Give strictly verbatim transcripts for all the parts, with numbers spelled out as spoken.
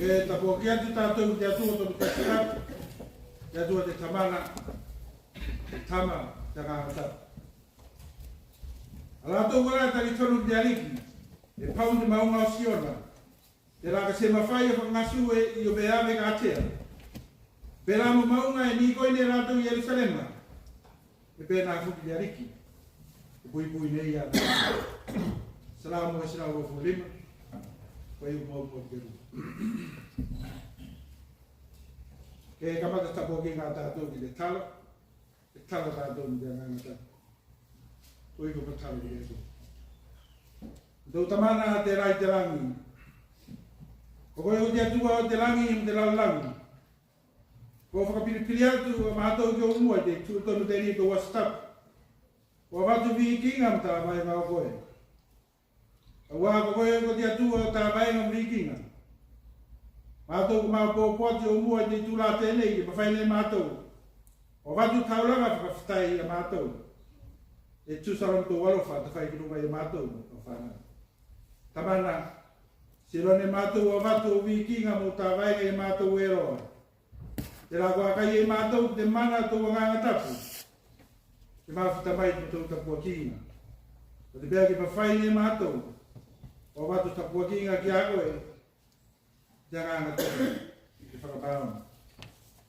E tapuaki atu tatou te Atua tonu te Atua, te Atua te Tamana, te Tama, te Agaga Tapu. A latou kolā e talitonu ki te Aliki, e pau ne mauga o Siona, telā ka se mafai o fakagasue i o mea ave katea. Pelā mo mauga e nikoina e latou i Ierusalema, e penā foki te Aliki e puipui ne ia. Salamo e selau lua sefulu lima, fuaiupu muamua ki te lua. Ke kamata tapuakiga a tatou ki te tala, e tala tatou mo te Agaga Tapu. Ko iko ka tala ki te Atua. Tou Tamana telā i te lagi, ko koe ko te Atua o te lagi mo te lalolagi. Ko fakapilipili atu a matou ki ou mua i te tuʻu tonu tenei i tou aso tapu, ko avatu vikiga mo tavaega o koe. Auā ko koe ko te Atua o tavaega mo vikiga. Matou ko maopoopo atu i ou mua i te itula tenei ke mafai ne matou o avatu taulaga fakafetai i a matou, e tusa loa mo tou alofa tafai ki luga i a matou o fanau. Tamana, se iloa ne matou o avatu ou vikiga mo tavaega i a matou e loa. Telā ko akai ei matou ki te mana o tou Agaga Tapu, ke mafuta mai mo tou tapuakiga. Ko te mea ke mafai ne matou o avatu tapuakiga ki a koe, te Agaga Tapu, te fakamaoni.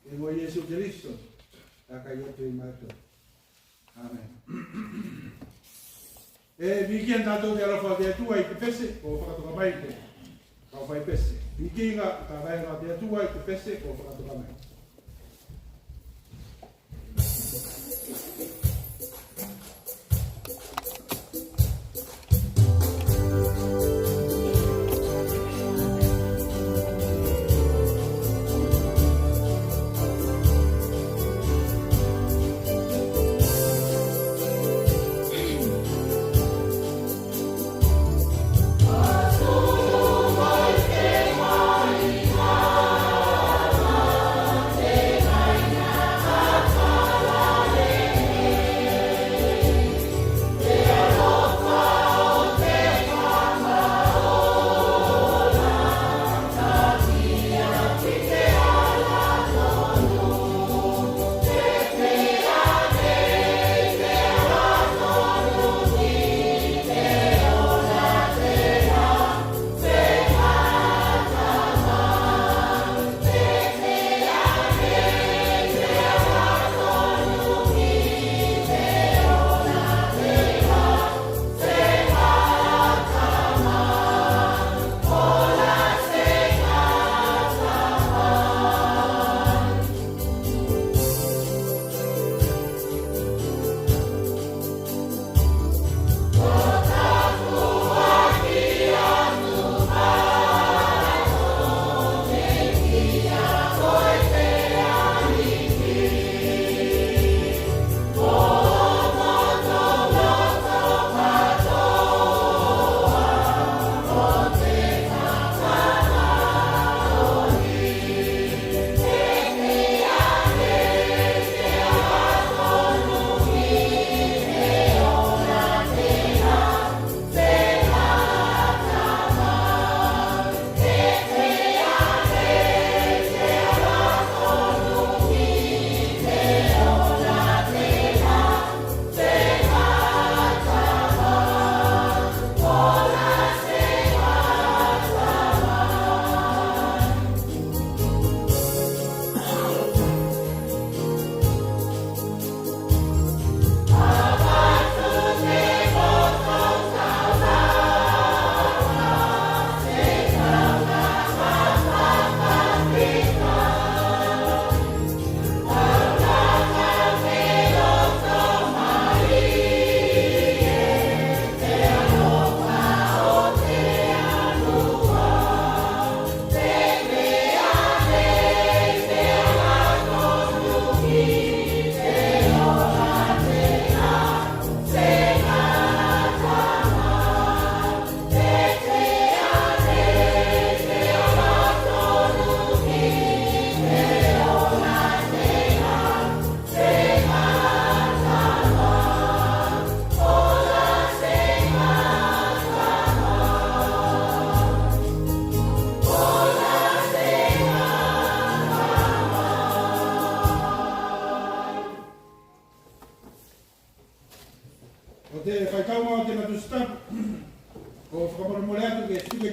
Te igoa o Iesu Keliso, akai atu ei matou. Amene. E vikia ne tatou te alofa o te Atua i te pese ko fakatoka mai te kaufai pese. Vikiga tavaega o te Atua i te pese ko fakatoka mai.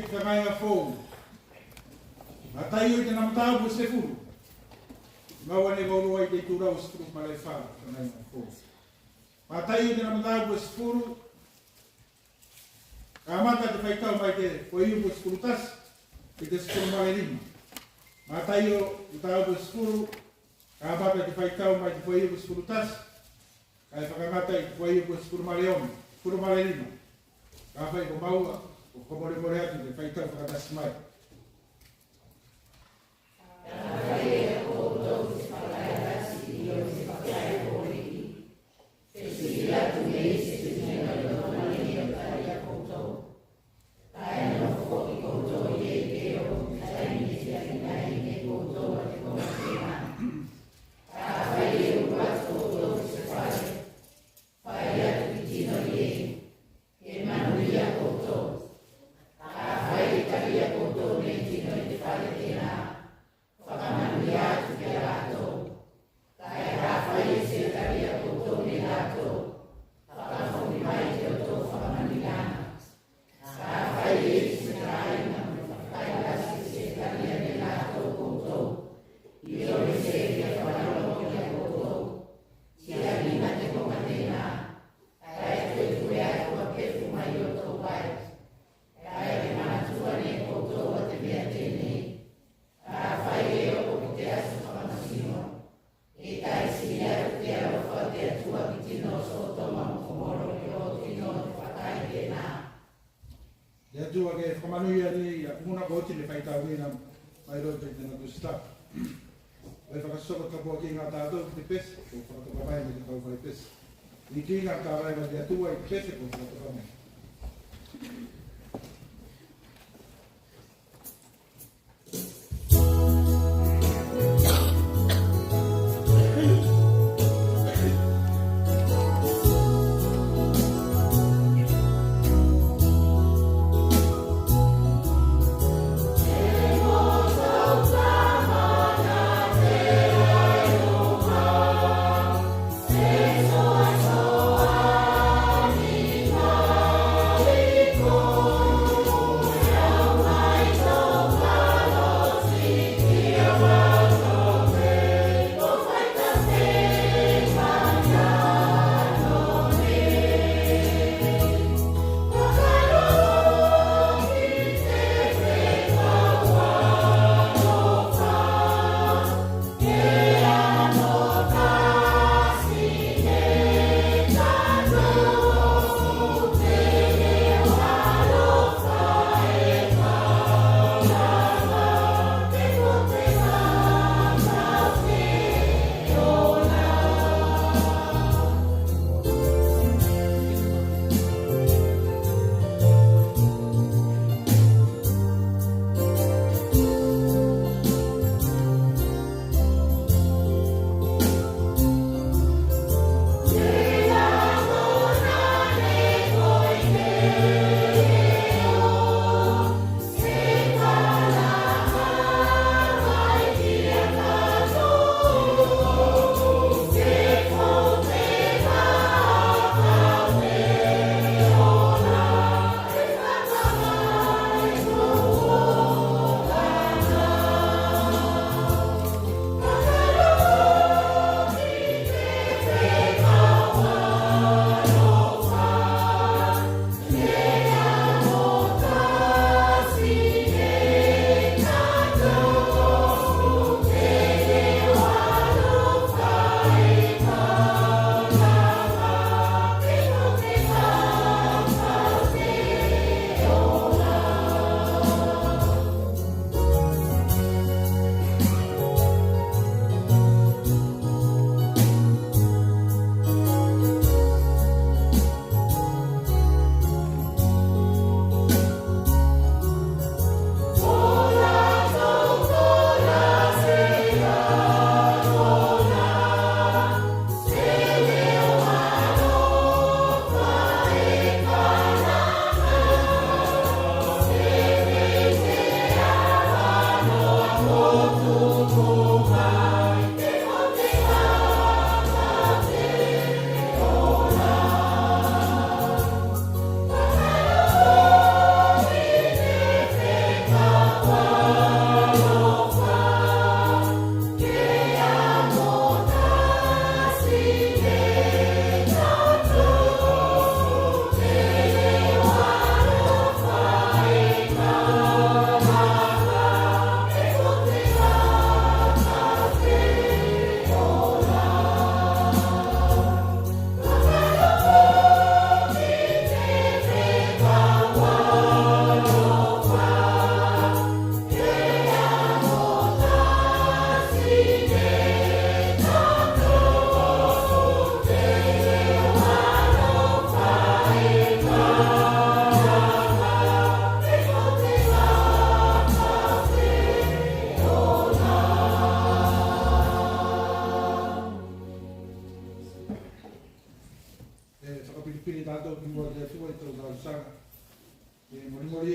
Feagaiga Fou. Mataio i tena mataupu e sefulu. Maua ne vaulua i te itula e sefulu ma le fa, Feagaiga Fou. Mataio i tena mataupu e sefulu. Kamata te faitau mai te fuaiupu e sefulu tasi i te sefulu ma le lima. Mataio mataupu e sefulu. Kamata te faitau mai te fuaiupu e sefulu tasi. Kae fakamata i te fuaiupu e sefulu ma le ono, sefulu ma le lima. Kafai ko maua, ko komolemole atu te faitau fakatasi mai. Fai atu ki tino i ei, ke manuia koutou. Kafai e talia koutou ne tino i te fale tena, fakamanuia atu ki a latou. Kae kafai e se talia koutou ne latou, fakafoki mai te otou fakamanuiaga. Kafai e isi se taina mo fakailasi se talia ne latou koutou, io me se fia fakalogologo ki a koutou. Tiaina te koga tena, kae toe tue atu a pefu mai otou ai. Kae ke manatua ne koutou a te mea tenei. Kafai e oko ki te aso fakamasino, e tai sili atu te alofa o te Atua ki tino o Sotoma mo Komoro, io tino o te fakai tena. Te Atua ke fakamanuia nei a kumuna ko oti le faitau nei na mai loto i tena Tusi Tapu. Ko e fakasoko tapuakiga a tatou ki te pese, ko fakatoka mai mo te kau fai pese. Ikiga ka vaevae te Atua i te pese ko fakatoka mai.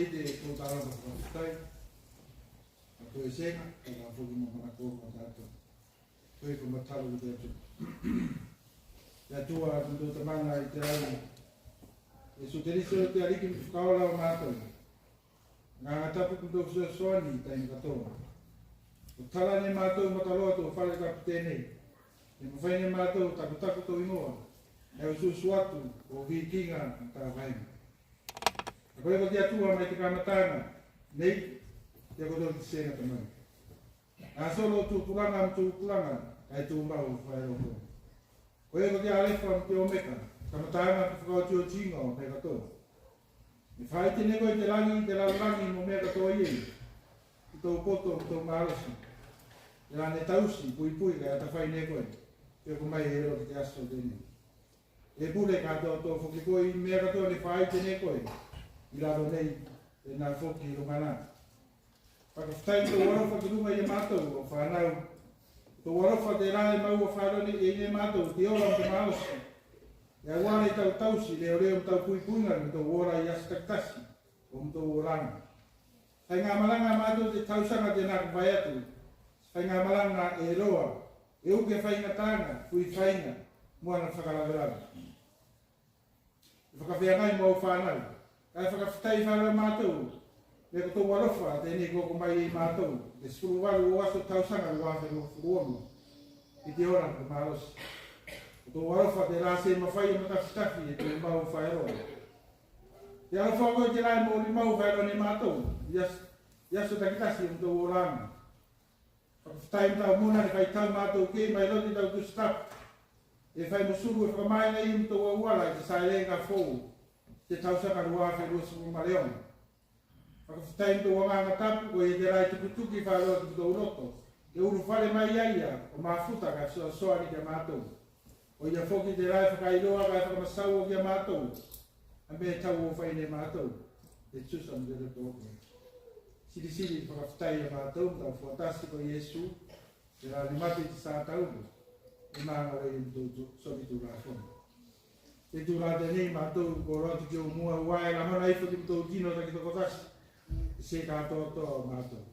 Te tou talofa fakafetai. A koe sega, talofa foki mo manako mo tatou. Koe ko matalo ki te Atua. Te Atua, te tou Tamana i te lagi. Iesu Keliso te Aliki mo Fakaola o matou. Agaga Tapu ko tou fesoasoani i taimi katoa. Ko tala ne matou mataloa tou fale tapu tenei. E mafai ne matou takutaku tou igoa. E usuusu atu kou vikiga mo tavaega. A koe ko te Atua mai te kamataga nei, te koto ki te sega tamai. A solo tupulaga mo tupulaga, kae tumau faeloa koe. Koe ko te Alefa mo te Omeka, kamataga mo fakaotiotiga o mea katoa. E faite ne koe te lagi, te lalolagi mo mea katoa i ei. Ko tou poto mo tou malosi. Tela ne tausi, puipui kae atafai ne koe. Piko mai eiloa ki te aso tenei. E pule katoatoa foki koe i mea katoa ne faite ne koe i lalo nei, tenā foki i luga na. Fakafetai mo tou alofa ki luga i a matou o fanau. Tou alofa tela e maua faeloa nei ei ne matou te ola mo te malosi. E auala i tau tausi leoleo mo tau puipuiga mo tou ola i aso takitasi o motou olaga. Faigamalaga a matou te tausaga tenā ko vae atu. Faigamalaga e loa, e uke faigataga, fui faiga mo ana fakalavelave. E fakafeagai mo au fanau. Kae fakafetai faeloa matou me ko tou alofa tenei ko oko mai ei matou i te sefulu valu o aso tausaga lua afe lua sefulu ono. I te ola mo te malosi. Ko tou alofa tela se mafai o matafitafi e tumau faeloa. Te alofa o koe tela e molimau faeloa ne matou i aso, i aso takitasi o motou olaga. Fakafetai mo tau muna ne faitau matou ki ei mai loto i tau Tusi Tapu. E fai mo sulu e fakamaina ei motou auala i te saelega fou i te tausaga lua afe lua sefulu ma le ono. Fakafetai mo tou Agaga Tapu, ko ia tela e tukituki faeloa ki motou loto, e ulufale mai a ia o mafuta ka fesoasoani ki a matou. Ko ia foki tela e fakailoa kae fakamasaua ki a matou a mea e tau o fai ne matou, te tusa mo te loto o koe. Silisili fakafetai a matou mo tau fakatasi ko Iesu, tela ne mate i te satauro, e magalo i motou tu-, soki tulafono. Te itula tenei matou ko olo atu ki ou mua, auā e lagona ifo ki motou tino takitokotasi se katoatoa o matou.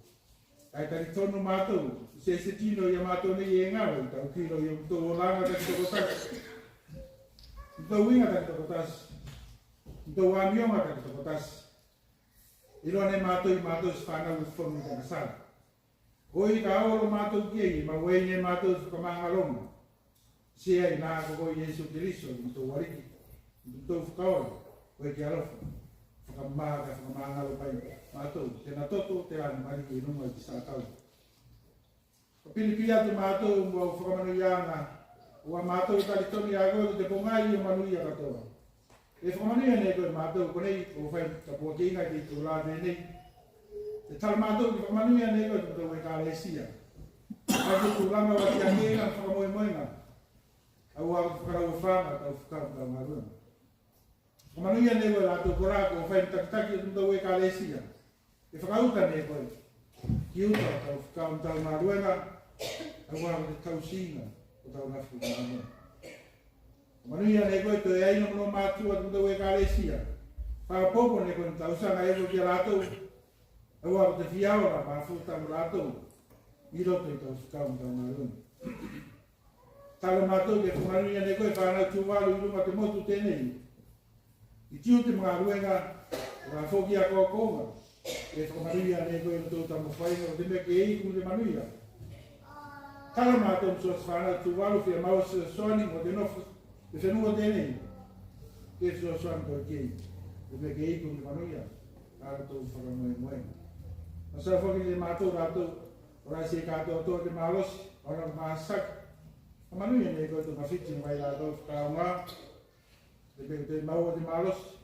Kae talitonu matou, se, se tino i a matou nei e galo i tau kilo i o motou olaga takitokotasi, motou uiga takitokotasi, motou amioga takitokotasi. Iloa ne matou i matou se fanau e fono i te agasala. Oi ka olo matou ki ei, e maua ei ne matou te fakamagaloga. Seai na ko koe Iesu Keliso, ko motou Aliki, ko motou Fakaola. Koe ke alofa, fakamā kae fakamagalo mai matou, tena toto, tela ne maliu i luga i te satauro. Ka pilipili atu matou mo au fakamanuiaga, ua matou talitonu i a koe ko te pogai o manuia katoa. E fakamanuia ne koe matou konei ko fai tapuakiga i te itula tenei. E tala matou ke fakamanuia ne koe ko tou ekalesia. Au te tulaga o atiakega, fakamoemoega. Au a ko te fakalauafaga, tau fekau, tau galuega. Fakamanuia ne koe latou kolā ko fai mo takitaki o te motou ekalesia. E fakauta ne koe ki uta o tau fekau mo tau galuega, auā ko te tausiga o tau lafu o galuega. Fakamanuia ne koe toe ai nono matua o te motou ekalesia. Fakaopoopo ne koe mo tausaga e oko ki a latou, auā ko te fia ola mafuta mo latou i loto i tau fekau mo tau galuega. Talo matou ke fakamanuia ne koe fanau Tuvalu i luga o te motu tenei. I tiute mo galuega, kolā foki akoakoga, ke fakamanuia ne koe i lotou taumafaiga ko te mea ke iku mo te manuia. Talo matou mo so se fanau Tuvalu fia maua se fesoasoani mo te nofo i te fenua tenei. Ke fesoasoani koe ki ei, ko te mea ke iku mo te manuia, a lotou fakamoemoega. Masaua foki ne matou latou kolā se katoatoa te malosi, ona ko masaki. Fakamanuia ne koe tou tafiti mai latou fakaaoga. Te mea ko te maua te malosi,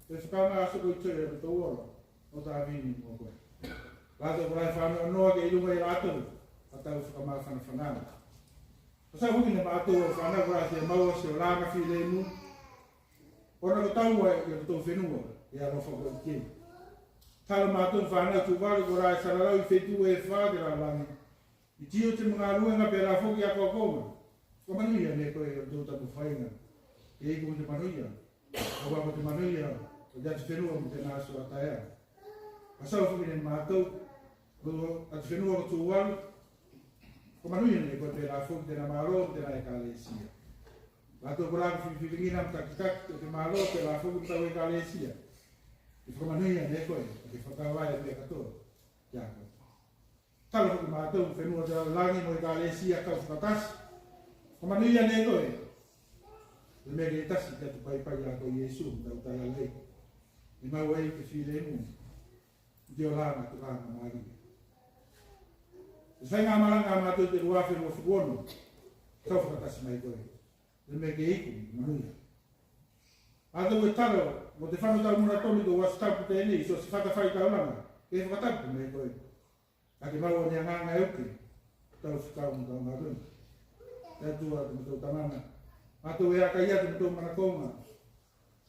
te fakaaoga aso ko itoi o tou ola, o tavini mo koe. Latou kolā e fanoanoa ke i luga i a latou a tau fakamafanafanaga. Masaua foki ne matou fanau kolā se maua se olaga filemu, ona ko taua i a lotou fenua e alofa koe ki ei. Talo matou fanau Tuvalu kolā e salalau i feitu e fa te lalolagi, i tiute mo galuega pelā foki akoakoga. Fakamanuia ne koe i lotou taumafaiga, ke iku mo te manuia, auā ko te manuia o te atufenua mo tena aso ataeao. Aso foki ne matou, ko atu fenua ko Tuvalu. Fakamanuia ne koe pelā foki tena malo, tena ekalesia. Matou kolā ko filifiligina mo takitaki o te malo pelā foki tau ekalesia. Ke fakamanuia ne koe, ke fakavae mea katoa. Ia koe. Talo foki matou fenua te lagi mo ekalesia kau fakatasi. Fakamanuia ne koe. Le mea ke tasi te atu paipai a ko Iesu, tau talalei. E mau ai te filemu. Te ola ma te ola ma Maria. E fai ga malaga matou te lua fenua fuku ono. Kau fakatasi mai koe. Le mea ke iku, manuia. Matou e talo, mo te fano tau muna tonu ko Aso Tapu tenei, so se fata fai tau lama. Ke fakatapu mai koe. A ke mau o ne agaga e uke, tau fekau mo tau galuega. Te Atua te motou Tamana, matou e akai atu motou manakoga.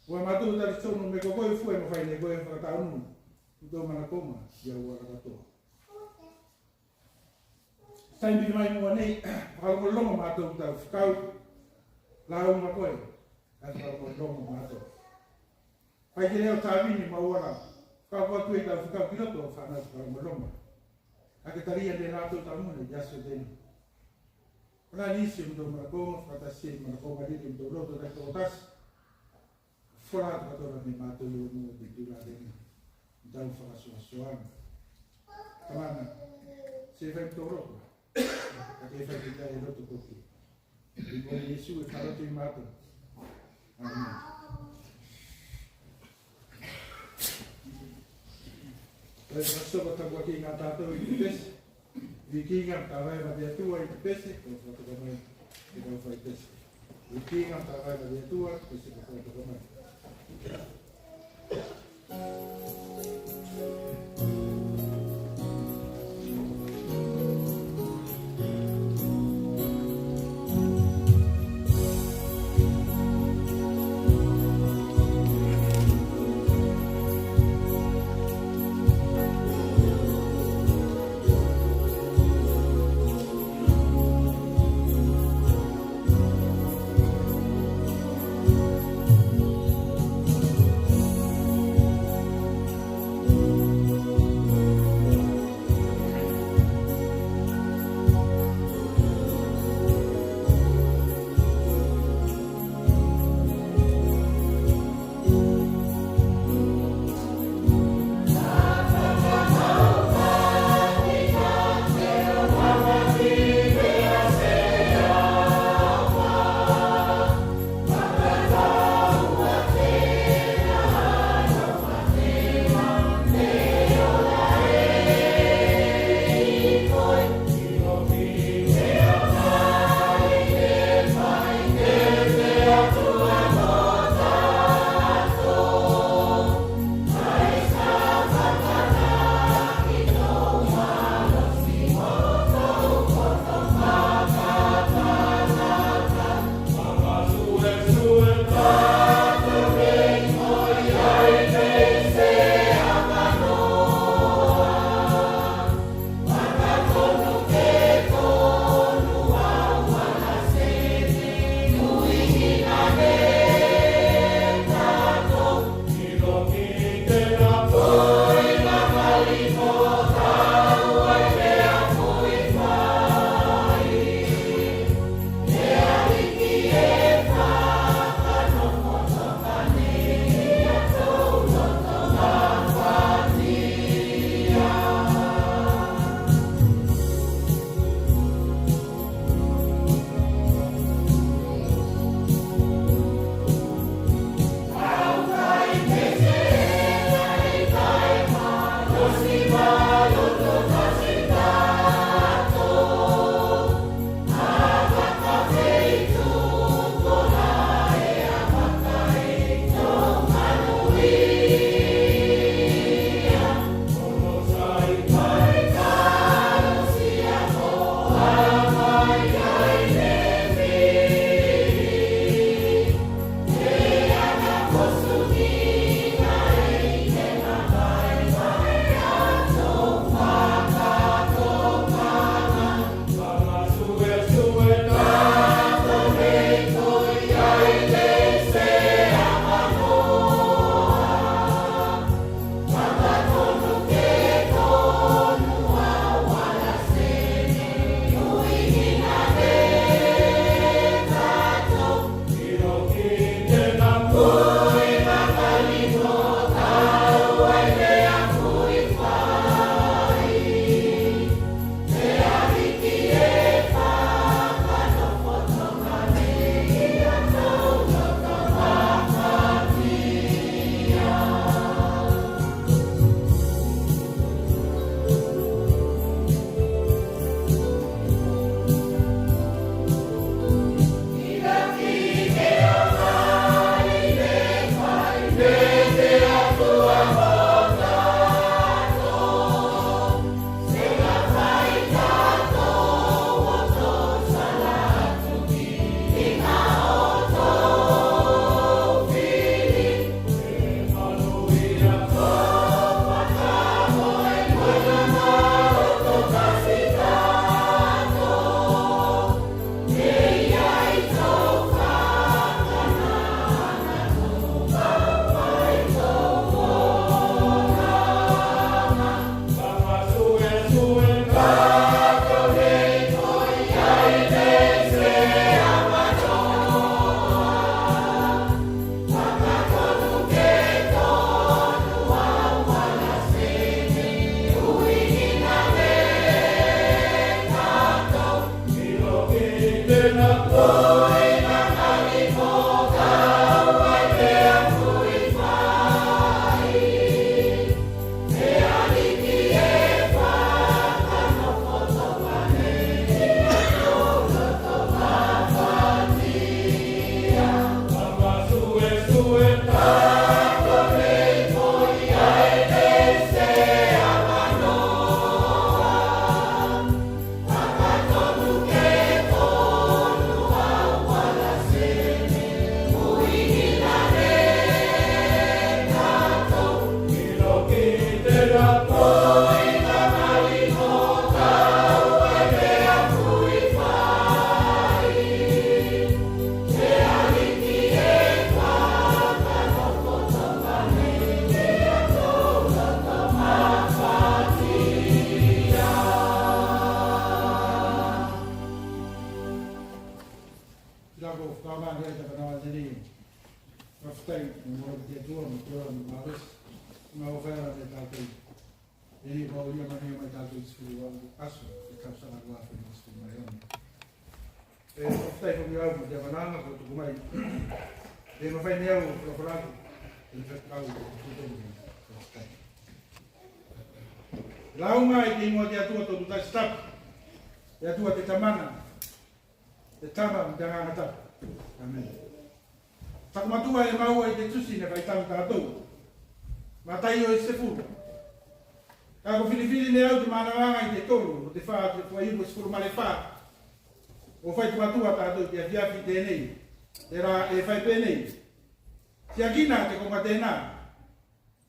Ua matou tali tonu me ko koe fua e mafai ne koe fakataunu motou manakoga ia ua katoa. Taimi mai mua nei, fakalogologo matou tau fekau, lauga koe, a fakalogologo matou. Fai te leo tavini mau ala, fakaoko atu ei tau fekau ki loto o fanau fakalogologo. A ke talia ne latou tau muna i aso tenei. Ona nisi o motou manakoga, fakatasi ei manakoga lili o motou loto takitokotasi. Fola atu katoa ne matou i mua te itula tenei. Tau fakasoasoaga. Tamana, se fai motou loto. A ke fai te tai loto koki. I mua Iesu e kalotu i matou. Amene. Kae fakasoko tapuakiga a tatou i te pese. Vikiga, tavae ma te Atua i te pese, ko fakatoka mai te kau fai pese. Vikiga, tavae ma te Atua, pese ko fakatoka mai. Tei mo te Atua mo te ola mo te malosi. Mo fai ala ne tatou. E ni ko ia mani mai tatou i te sefulu valu aso e tausaga lua afe lua sefulu ma le ono. E faafetai foki au mo te avanoaga ko tuku mai. E mafai ne au folafola atu e faafetai. Lauga i te igoa o te Atua tonu tasi tapu. Te Atua te Tamana, te Tama mo te Agaga Tapu. Amene. Fakamatu e maua i te tusi ne faitau ne tatou. Mataio e sefulu. Kae ko filifili ne au te manavaga i te tolu mo te fa o te fuaiupu e sefulu ma le fa. Ko fai te matua a tatou i te afiafi tenei. Tela e fai penei. Tiakina te koga tena,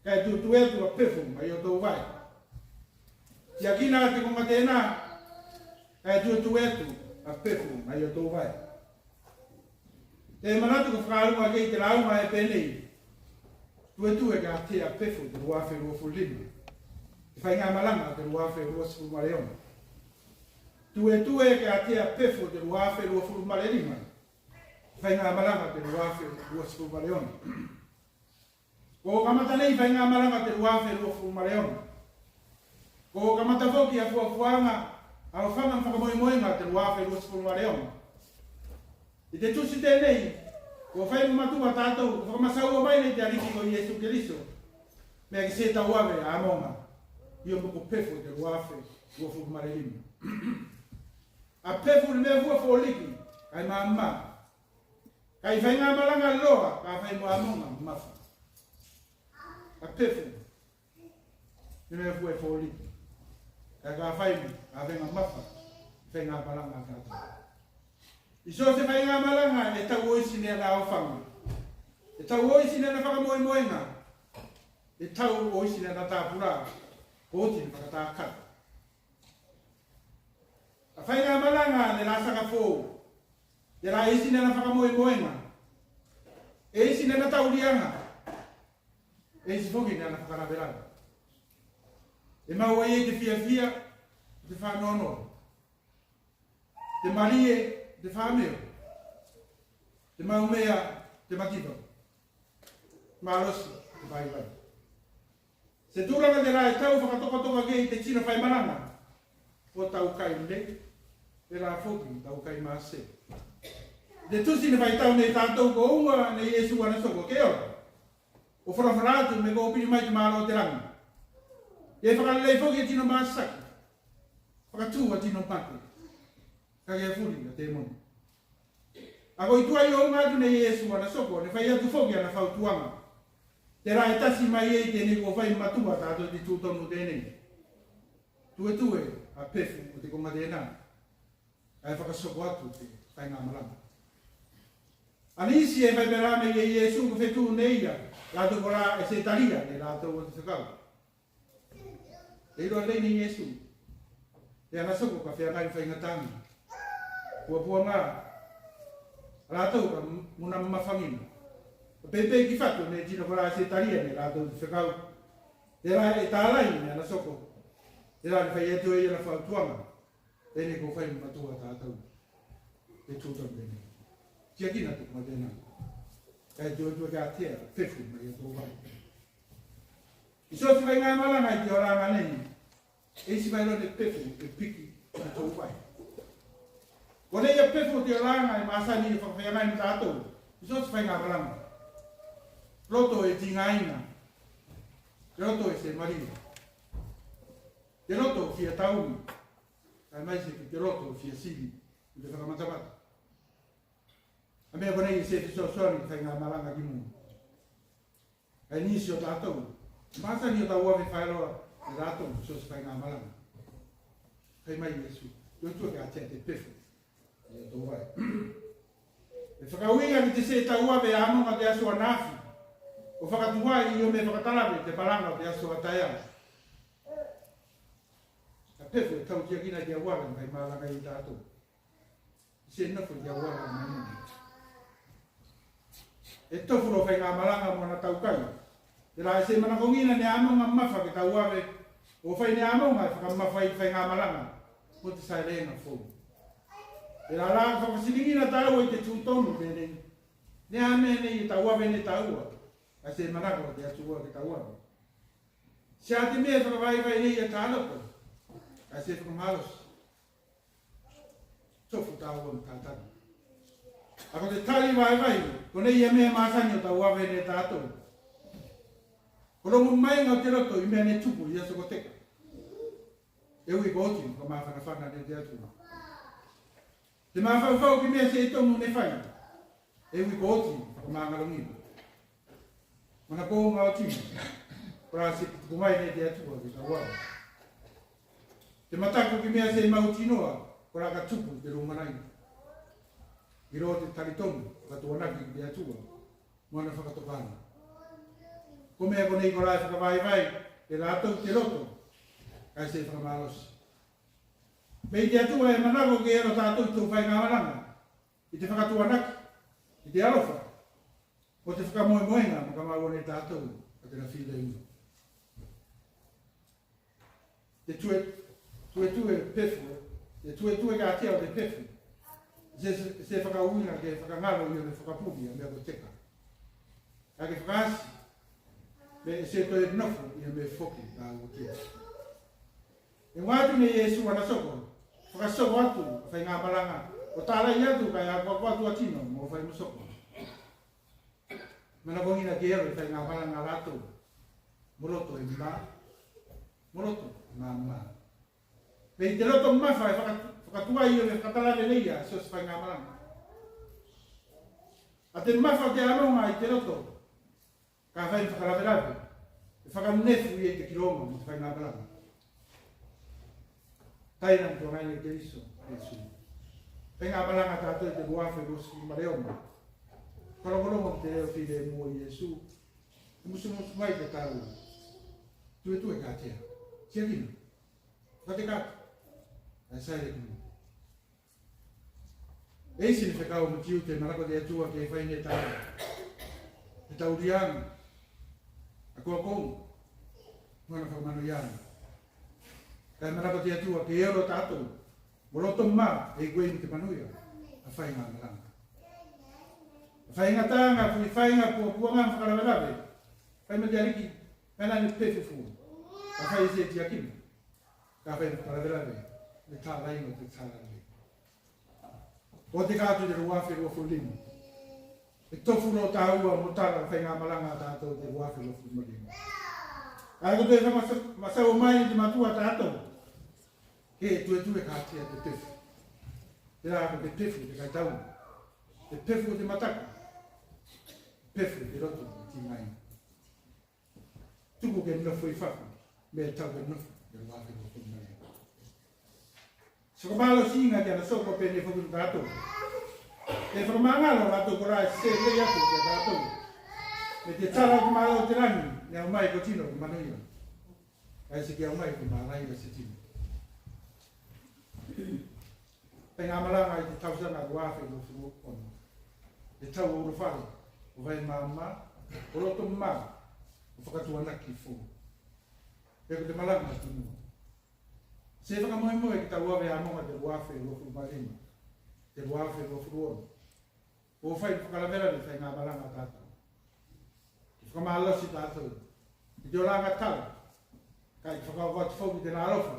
kae tuetue atu a Pefu mai otou vae. Tiakina te koga tena, kae tuetue atu a Pefu mai otou vae. Te manatu ko fakaaluga ki ei te lauga e penei. Tuetue ke ātea Pefu te lua afe lua sefulu lima. Te faigamalaga te lua afe lua sefulu ma le ono. Tuetue ke ātea Pefu te lua afe lua sefulu ma le lima. Te faigamalaga te lua afe lua sefulu ma le ono. Ko kamata nei faigamalaga te lua afe lua sefulu ma le ono. Ko kamata foki a fuafuaga, aofaga ma fakamoemoega te lua afe lua sefulu ma le ono. I te tusi tenei, ko fai mo matua tatou, ko fakamasaua mai nei te Aliki ko Iesu Keliso. Me ke se tauave a Amoga, io mo ko Pefu te lua afe lua sefulu ma le lima. A Pefu ne mea fua foliki, kae mama. Kae faigamalaga loa, ka fai mo Amoga mamafa. A Pefu ne mea fua foliki, kae ka fai mo avega mamafa. Faigamalaga tatou. I so se faigamalaga e tau o isi ne ana aofaga. E tau o isi ne ana fakamoemoega. E tau o isi ne ana tapula. Ko oti ne fakatakata. A faigamalaga ne la saka fou. Tela e isi ne ana fakamoemoega. E isi ne ana tauliaga. E isi foki ne ana fakalavelave. E maua i ei te fiafia, te fanoanoa. Te malie, te fameo. Te maumea, te mativa. Malosi, te vaivai. Se tulaga tela e tau fakatokatoka ki ei te tino faimalaga. Ko tau kai lei, tela foki tau kai mase. Te tusi ne faitau ne tatou ko uga ne Iesu ana soko ke ola. Ko folafola atu me ko pili mai te malo o te lagi. Ke fakalelei foki a tino masaki. Fakatu a tino mate. Ka ke fuli a temoni. A koi tuai o uga atu ne Iesu ana soko, ne fai atu foki ana fautuaga. Tela e tasi mai ei tenei ko fai matua tatou te tutonu tenei. Tuetue a Pefu mo te koga tena. Kae fakasoko atu te faigamalaga. A nisi e fai pelā mai ei Iesu ko fetu ne ia, latou kolā e se talia ne latou o te fekau. E iloa lei ne Iesu. Te ana soko ka feagai mo faigataga. Puapuaga. A latou ka muna mamafagina. Ka peipei ki fatu ne tino kolā e se talia ne latou te fekau. Tela e talai ne ana soko. Tela ne fai atu ei ana fautuaga. Tenei ko fai mo matua tatou. Te tutonu tenei. Tiakina te koga tena. Kae tuetue ke ātea Pefu mai otou vae. I so se faigamalaga i te olaga nei. E isi mai loa ne Pefu e piki i tou vae. Konei a Pefu o te olaga e masani e fakafeagai mo tatou. I so se faigamalaga. Loto e tigaina. Te loto e se malie. Te loto fia taui. Kae maise ki te loto fia sili i te fakamatamata. A mea konei e se fesoasoani ki faigamalaga ki mua. Kae nisi o tatou. Masani o tauave faeloa e tatou so se faigamalaga. Fai mai Iesu, tuetue ke ātea te Pefu. Ia tou vae. E fakauiga ki te se tauave a Amoga te aso anaafi. O fakatuai io me fakatalave te malaga o te aso a taeao. A Pefu e tautiakina i te auala ne fai malaga i tatou. I se nofo i te auala mai. E tofu loa faigamalaga mo ana taukai. Tela e se manakogina ne Amoga mamafa ke tauave. O fai ne Amoga e fakamamafa i faigamalaga mo te saelega fou. Tela la fakafasiligina taua i te tutonu tenei. Ne a mea nei e tauave ne taua, kae se manako te Atua ke tauave. Se a te mea e fakavaivai nei a ta loto, kae se fakamalosi. Tofu taua mo tatali. A ko te tali vaivai, konei a mea e masani o tauave ne tatou. Ko logo mai ga o te loto i mea ne tupu i aso ko teka. E ui ko oti mo fakamafanafana ne te Atua. Te mafaufau ki mea se tonu ne fai. E ui ko oti mo fakamagalogiga. Manakoga o tino, kola se tuku mai ne te Atua ke tauave. Te mataku ki mea se mautinoa, kola ka tupu i te lumanai. I lo te talitonu, fakatuanaki ki te Atua mo ana fakatokaaga. Ko mea konei kola e fakavaivai e latou te loto, kae se fakamalosi. Me i te Atua e manako ke elo tatou i tou faigamalaga, i te fakatuanaki, i te alofa, mo te fakamoemoega mo ka maua ne tatou a tena filemu. Te tue, tuetue pefu, te tuetue katea o te pefu. Se, se, se fakauiga ke fakagalo i a me fakapuli a mea ko teka. Kae ke fakaasi, me e se toe nofo i a me foki taua ki. E uga atu ne Iesu ana soko, fakasoko atu a faigamalaga, o talai atu kae akoako atu a tino mo fai mo soko. Manakogina ke elo i faigamalaga a latou mo loto e ma, mo loto e mama. Pei te loto mafa e faka-, fakatuai o me fakatalave ne ia so se faigamalaga. A te mafa o te aloga i te loto, kafai ne fakalavelave, e fakanefu ia i te kiloga mo te faigamalaga. Taina mo tuagaina i Keriso Iesu. Faigamalaga tatou i te lua afe lua sefulu ma le ono. Fakalogologo ki te leo filemu o Iesu. E musumusu mai te tau. Tuetue katea. Tiakina. Fatekatu. Ae saile ki mua. E isi ne fekau mo tiute e manako te Atua ke fai ne tatou. Te tauliaga. Akoakoga. Mo ana fakamanoiaga. Kae manako te Atua ke elo tatou mo loto ma e koe i te manuia. A faigamalaga. A faigataga, fuifaiga, puapuaga, fakalavelave. Fai ma te Aliki, mea ne pefu fua. A fai se tiakina. Kafai ne fakalavelave, ne talaiga te talaiga. Ko te katu te lua afe lua fulu lima. E tofu loa taua mo tala faigamalaga a tatou te lua afe lua fulu ma lima. Kae ko te fakamasau mai te matua a tatou. Ke tuetue katea te pefu. Tela ko te pefu te kaitau. Te pefu o te mataku. Pefu te loto tigai. Tuku ke nofo i fafo, me tau ke nofo, ke lua ke nofo mai. So ka malosiga ki ana soko pene foki mo tatou. Ke fakamagalo latou kola e se lei atu ki a tatou. Me te tala o te malo o te lagi, ne aumai ko tino ke manuia. Kae se ke aumai ko malai ka se tino. Faigamalaga i te tausaga lua afe lua sefulu ono. Te tau o ulufale, o vai mama, o loto mama, o fakatuanaki fou. Pe ko te malaga atu mua. Se fakamoemoe ki tauave a moga te lua afe lua sefulu ma lima, te lua afe lua sefulu ono. Ko fai fakalavelave faigamalaga a tatou. Ke fakamalosi tatou. Ki te olaga tau. Kae ke fakaoko atu fou ki tena alofa.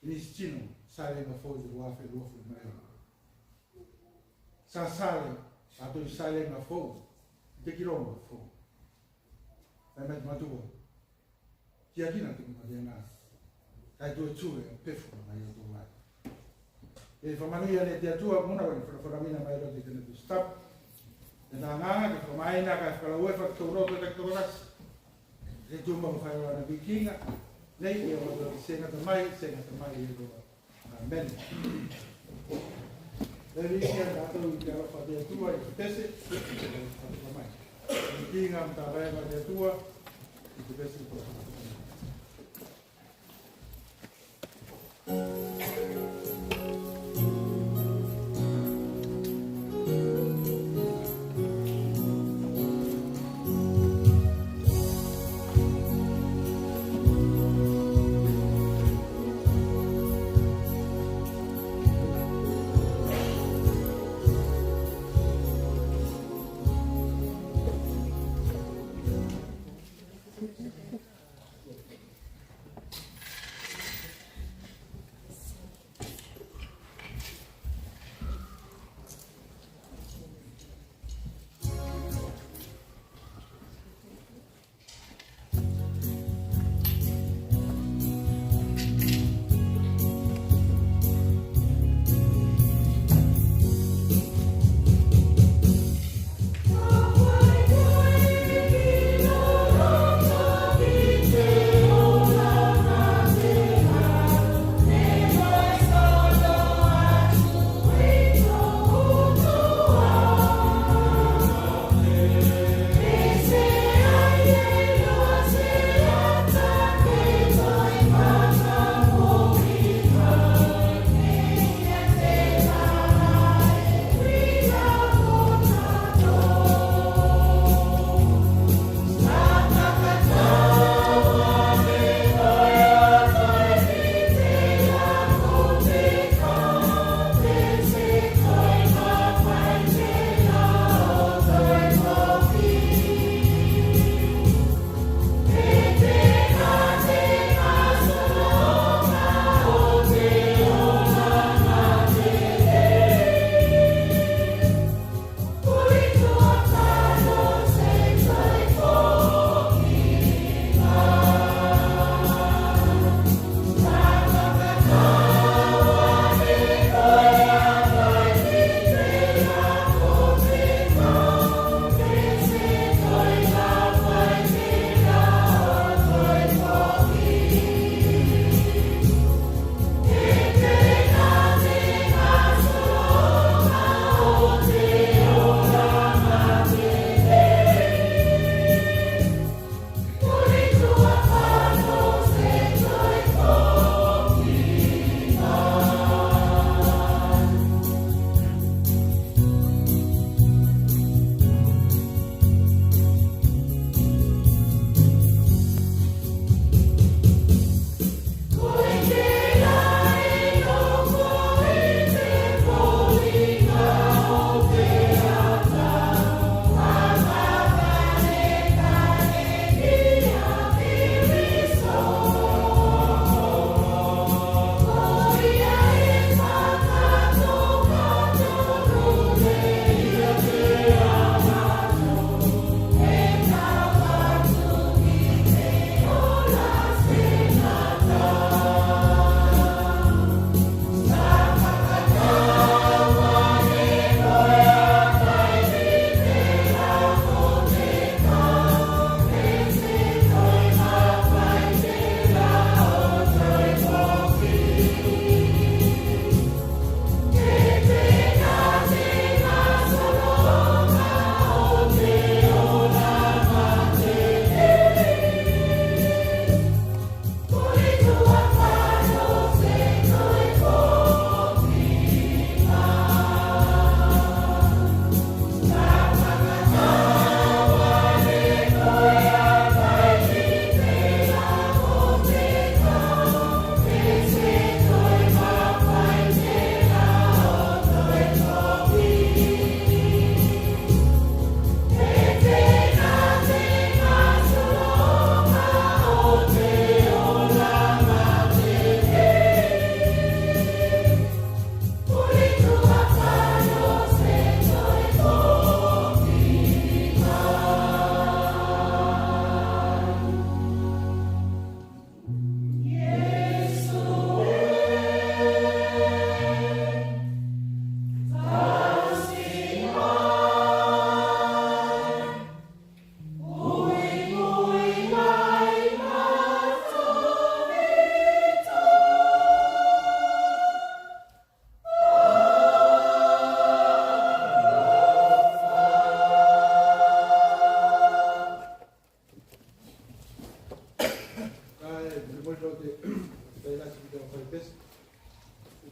Ki nisi tino, salega fou i te lua afe lua sefulu ma lima. Sa sale, tatou i salega fou, i te kiloga fou. Fai mai te matua. Tiakina te maliaga. Kae tuetue a pefu mai o tou ai. E fakamanuia ne te Atua muna ko ne fakafanauina mai loa te tena Tusi Tapu. Tena agaga ke fakamaina kae fakalauefa ki tou loto e taki tokotasi. Ke tumau fai o ana vikiga. Nei ia o tou se gata mai, se gata mai e loa. Amen. Lelei ia tatou i te alofa a te Atua i te pese, i te alofa mai. Vikiga mo tavaega a te Atua, i te pese i te alofa mai.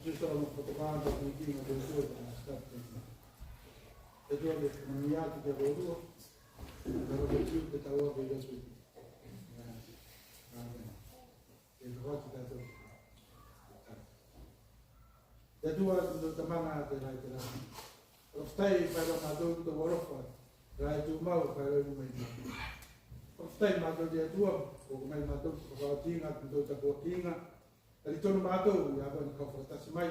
Tusa mo fakatokā mo te kiga te Atua i te Atua. Te Atua te kamanuia atu ki a koutou. Te Atua te Atua te tau ake i Iesu. Amen. Te Atua te Atua. Te Atua te Atua Tamana te rai te rai. Fakafetai faeloa matou ki tou alofa, rai tumau faeloa i luma i matou. Fakafetai matou te Atua, ko mai matou fakaotiga, matou tapuakiga, Talitonu matou ia koe ne kau fakatasi mai,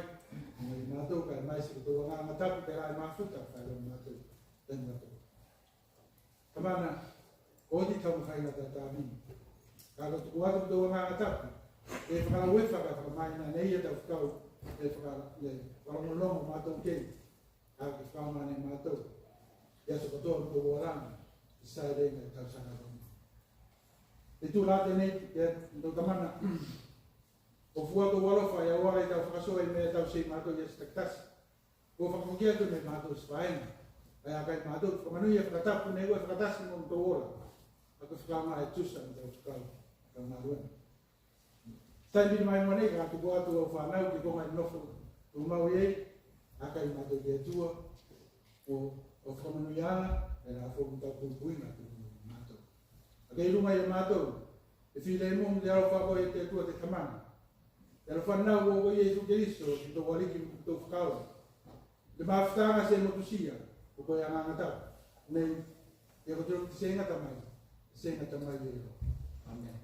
mai matou kae mai se tou Agaga Tapu telā e mafuta faeloa matou, talitonu matou. Tamana, ko oti tau mafaiga tatavi. Kae ko tuku atu tou Agaga Tapu, e fakalauefa kae fakamaina ne ia tau fekau, e faka-, e fakalogologo matou kei, kae ke fakaoga ne matou i aso katoa o tou olaga, i saelega i tausaga loma. Te itula tenei, te tou Tamana, ko fua tou alofa e auala i tau fakasoa i mea e tau se i matou i aso takitasi. Ko fakafoki atu ne matou se vaega, kae a kai matou fakamanuia fakatapu ne koe fakatasi mo tou ola. Kae ko fakaoga e tusa mo tau fekau, fekau galuega. Taimi nei mai mua nei ka tuku atu au fanau ki koga i nofo tumau i ei, a kai matou te Atua, o, o fakamanuiaga, e la fou mo tau puipuiga ki matou. A kai luga i a matou, e filemu mo te alofa o koe te Atua te Tamana. Te alofa fanau o koe Iesu Keliso, ki tou Aliki mo tou Fakaola. Te mafutaga se motusia, o koe Agaga Tapu. Nei, ia ko te lotu se gata mai, se gata mai e. Amen.